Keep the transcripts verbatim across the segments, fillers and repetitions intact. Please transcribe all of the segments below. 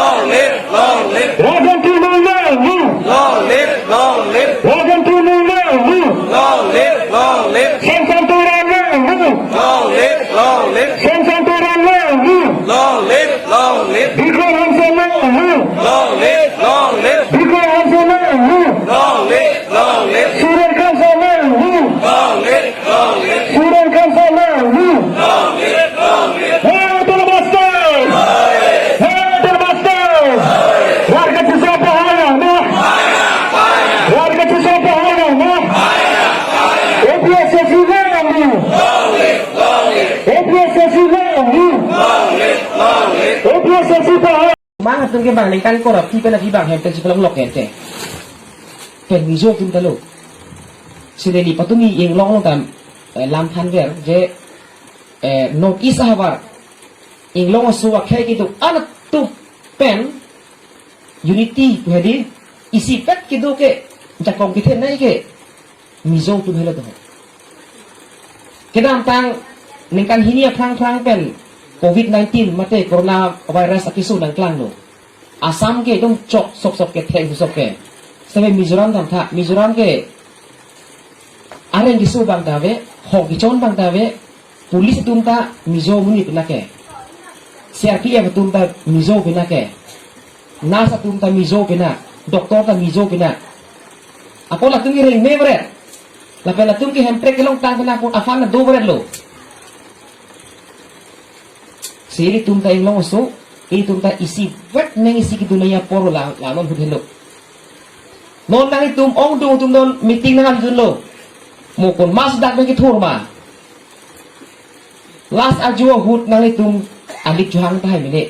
Long live, long live. Rajen Timung long live. Long live, long live. Rajen Timung long live. Long live, long live. Semson Teron long live. Long live, long live. Semson Teron long live. Long live, long live. Bikram Hanse long live. Long live, long live. Bikram Hanse long live. Long live, long live. Suren Khansa long live. Long live, long live. Suren Khansa long live. Long live, long live. Hey, filibuster! Hey, filibuster! Warga Tisso pahaya, no? Warga Tisso pahaya, no? APHLC long live. APHLC long live. APHLC pahaya. Mang atum ke bang ningkan korap ti pen agi bang hem pen si pelong lok ente. Pen Mizo atum ta lo. Si neli patumi inglong long tam, eh, lam than ver je, eh, North East ahavar inglong aso akhei kedo an atum pen unity pu hedi, isi pet kedo ke jakong kethenei ke Mizo atum helo do. Kedamtang ningkan hini aphrang phrang pen covid nineteen mate corona virus akeso nangklanglo. Assam ke ekdom chok sok sok ke thek sok ke. Save Mizoram damtha, Mizoram ke areng keso abang ta ave, hok kechon abang ta ave, police atum ta Mizo amonit pina ke. CRPF atum ta Mizo pina ke. Nurse atum ta Mizo pina, doctor ta Mizo pina. Apot latum ke rengme bret. Lapen latum ke Hemprek kelongtang pina apot aphan ta do bret lo. Si ilitum ta inglong aso, ilitum ta isi vet neng isi kedun nangji apor la, la non ahut helo. Non nanglitum ongdung atum non meeting nangdunlo. Mo komat dak nangkethur ma. Last ajo ahut nanglitum alik chohang tahai mene.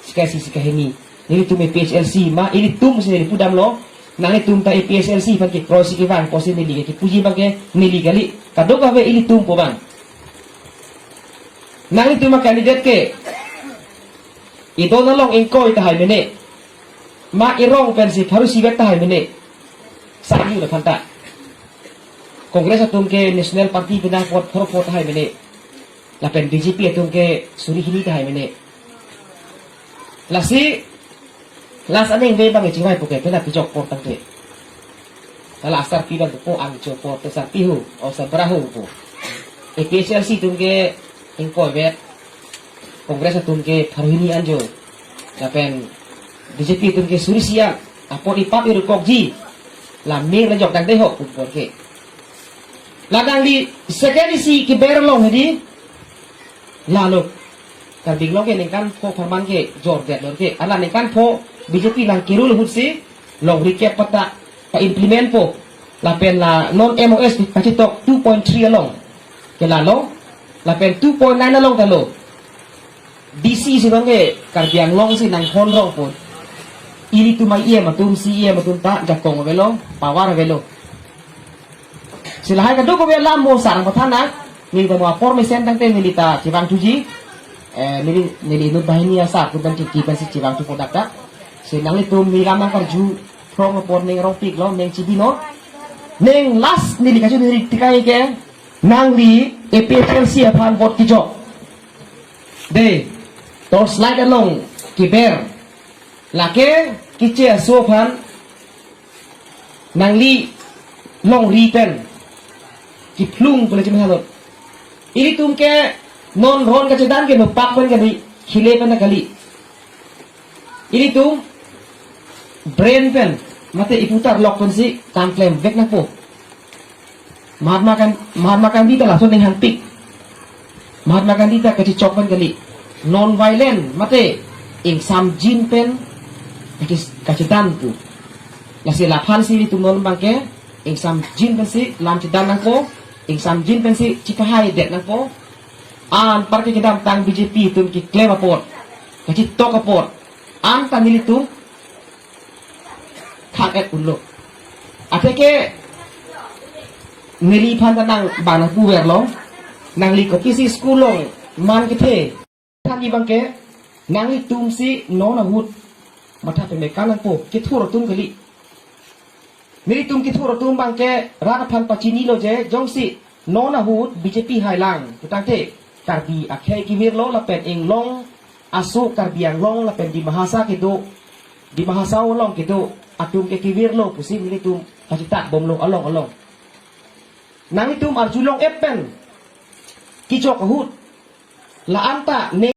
Sika isi sika hini. Nelitum APHLC ma, ilitum si neli pudamlo. Nanglitum ta APHLC aphan ke cross si kevang pusi neli ke kipuji abang ke neli kali. Kadokave ilitum pu abang. Nanglitum a-candidate ke idon along ingkoi tahai mene. Ma irong pensi pharo isi vet tahai mene. Sahyu laphanta. Congress atum ke National Party pina apot pharo pho tahai mene. Lapen BJP atum ke suri hini tahai mene. Lasi last aningve abang chingvai pu ke pena pejok apor tangte. Hala asarpi abang pu angcho apor te sarpi ho, o sarbura ho pu. APHLC atum ke ingkoi vet, Congress atum ke pharo hini anjo, lapen BJP atum ke suri isi an, apot ipap irukokji, la mir la jok tangte ho pu apor ke. La nangli second isi keber along hedi, lalo. Karbi Anglong ke ningkan pho apharman ke jordetlo ke. Ala ningkan pho BJP nangkerul ahut si longri kep patta pa-implement po. Lapen la non MoS kachetok two point three along ke lalo. Lapen two point nine along ta lo. DC si nong ke Karbi Anglong si nanghon rong po. Ilitum EM atum, CEM atum ta jakong avelo, power avelo. Si lahai kadokave alam mo sarang pathanak, neli ta mo apor mesen tangte neli ta chevangthuji, eh, neli, neli inut banghini asar atum pen chingki pensi chevangthu po dak ta. Si nanglitum neli lam nangkarju, throng apor ning rongpiklo, ning chibi non. Ning last neli kachu neli tikai ke, nangli APHLC aphan vote kejok. Dei, torchlight along keber. Lake keche aso aphan nangli longri pen kephlung pule chimhalot. Ilitum ke non ron kachedan ke nopak pen kali, khile pen kali. Ilitum brain pen mate iputar lok pensi kam klemvek nangpo. Mahatma Gandhi, Mahatma Gandhi ta lason ning hangpik. Mahatma Gandhi ta kachechok pen kali. Non violent mate ingsamjin pen kache-, kachedan pu. Lasi laphan si ilitum non abang ke ingsamjin pensi lam chedan nangpo, ingsamjin pensi chepahaidet nangpo. Anpar ke kedamtang BJP atum keklem apot, kachetok apot, anta nelitum thang-et unlo. Atheke neliphan ta nang bang nangpuverlo. Nangli kopisi school along man kethe thanji abang ke, nanglitum si non ahut matha pemeka nangpo, kethur atum kali. Nelitum kethur atum abang ke rat aphan pachinilo je, jongsi non ahut BJP hailang pu tangte Karbi akhei kevirlo lapen inglong aso Karbi Anglong lapen Dima Hasao kedo, Dima Hasao along kedo atum ke kevirlo pusi nelitum kachitak bomlo along along. Nanglitum arjulong-et pen kechok ahut la-anta ne